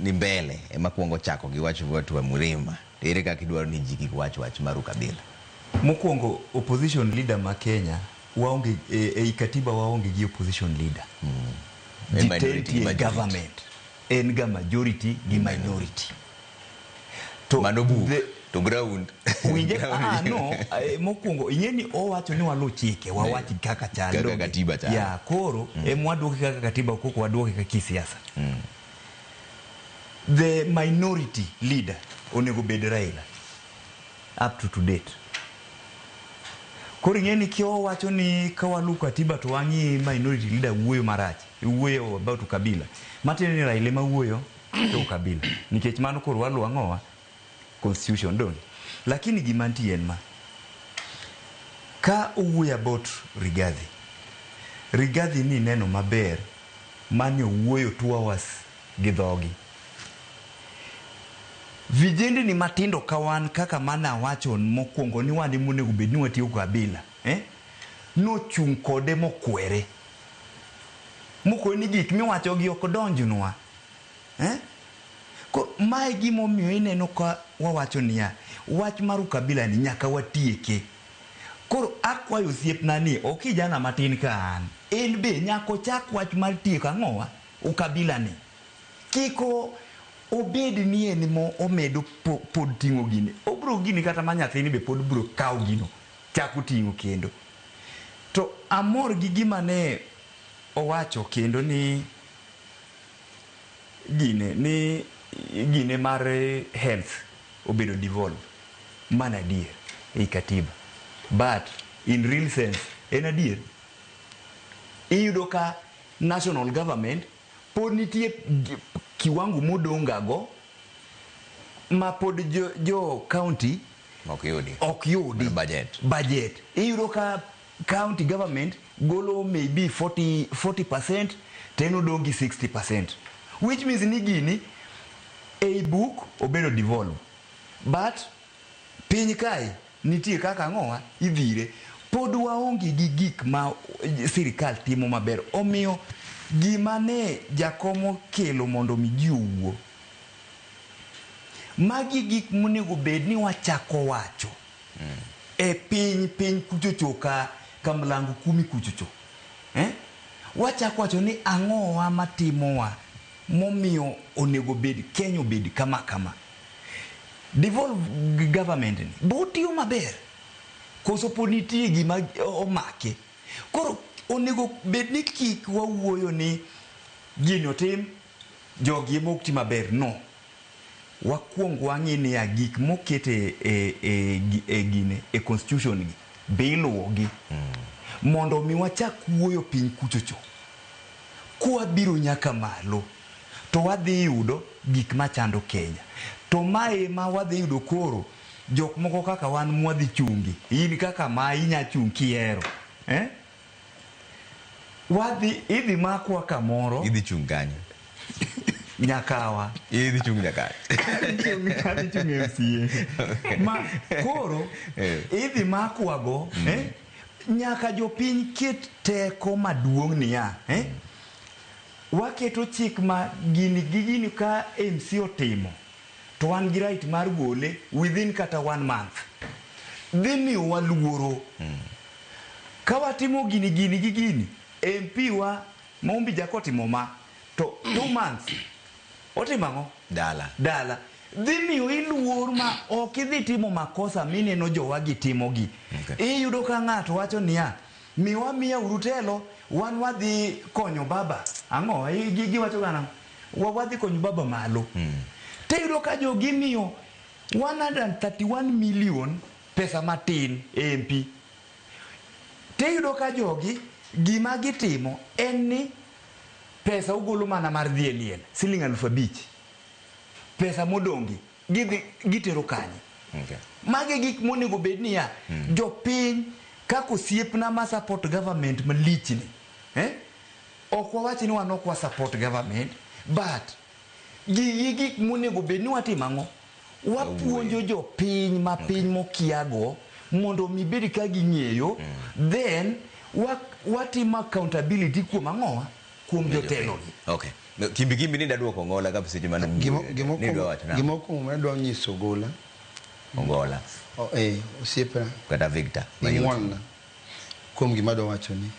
ni mbele ema kuongo chako gi wach watu wa Mlima, to ere kaka idwaro ni ji kik wach wach mar ukabila? Mokwongo, opposition leader ma Kenya waonge ei katiba, waonge gi opposition leader. En Ji minority te gi nitie majority. Government en ga majority gi minority. To Mano buk to ground winje ground ah, no, mokwongo ing'e ni owacho ni walu chike, wawach kaka chal. Kaka Donge? Katiba chalo. Ya koro emwaduoke kaka katiba, koko waduoke kaka kisiasa. The minority leader onego bed Raila up to date. Koro ing'e ni kiwacho ni ka walu katiba to wang'i minority leader wuoyo marach, wuoyo about ukabila, matiende ni Raila ema wuoyo to ukabila, nikech mano koro waluwo ang'owa? Constitution, donge? Lakini gima nitie en ma ka owuoyo about Rigathi, Rigathi ni neno maber mane owuoyo 2 hours gi dhogi vijendni matindo ka wan kaka mana awacho mokwongo ni wan ema onego bed ni watiyo kabila, eh? Nochung' kode mokwere mokwere ni gik miwacho gi ok donjnwa, eh? Ko mae gimomiyo ineno ka wawacho niya, wach mar ukabila ni nyaka watieke. Koro akwayo osiepna ni ok kijana matin ka an, en be nyaka ochak wach mar tieko ang'owa ukabila ni, kiko obed ni en mo omedo pod ting'o gini, obro gini kata ma nyathini be pod bro kawo gino chako ting'o kendo. To amor gi gima ne owacho kendo ni gine ni gine mar health obedo devolve. Mano adier ei katiba, but in real sense en adier iyudo ka national government pod nitie kiwango modong' ma pod jo county ok yudi. Ok yudi. Mar budget. Budget iyudo ka county government golo maybe 40% to en odong' gi 60%, which means ni gini ei book obedo devolve, but piny kae nitie kaka ang'owa idhire, pod waonge gi gik ma sirikal timo maber. Omiyo gima ne jakom okelo mondo mi ji owuo, magi gik monego bed ni wachako wacho e piny piny kuchocho ka mlango kumi kuchocho, eh? Wachako wacho ni ang'owa matimowa momiyo onego bed Kenya obed kama kama. Devolve government ni bo otiyo maber koso pod nitie gima omake? Koro onego bed ni kik wawuoyo ni gini otim, jogi ema ok ti maber. No, wakwong wang'i niya, gik moket e gine e constitution gi be iluwogi mondo mi wachak wuoyo piny kuchocho. Kwabiro nyaka malo to wadhi yudo gik machando Kenya, to mae ma wadhi yudo. Koro jok moko kaka wan mwadhi chungi, in kaka ma inya chung' kihero, eh? Wadhi idhi makwa kamoro. Idhi chung' kanye? Nyakawa. Idhi chung' nyaka Adhi chung' MCA ma koro idhi makwago, eh? Nyaka jopiny ket teko maduong' niya, eh? Waketo chik ma gini gi gini ka MC otimo to wan gi right mar gole within kata one month. Dhi miyowa luoro ka watimo gini gini gi gini. MP wa ma Ombija kotimo ma to 2 months otimo ang'o? Dala. Dala. Dhi miyo iluor ma ok idhi timo makosa mineno jowagi timogi. Iyudo ka ng'ato wacho niya, miwa miya uru telo, wan wadhi konyo baba ang'o. Giwacho ga nang'o? Wadhi konyo baba malo. Tiyudo ka jogi miyo 131 million, pesa matin e MP. Tiyudo ka jogi gima gitimo en ni pesa ogolo mana mar dhi e liel, siling 5,000. Pesa modong'gi gidhi gitero kanye? Magi gik monego bed niya, jopiny kaka osiepna ma support government malich ni, eh? Ok wawach ni wan ok wa support government, but gigi gik monego bed ni watimo ang'o? Wapuonjo jopiny ma piny mokiago mondo mi bed ka ging'eyo, then watimo accountability kuom ang'owa? Kuom jotelo gi. No, Kimbi kimbi ni daduoko Ongola ka seche mane Gima ni dwa wacho nang'o? Gima okwongo madwa nyiso Ogola, Ongola osiepna, kata Victor mayot. Ing'wonna kuom gima adwa wacho ni.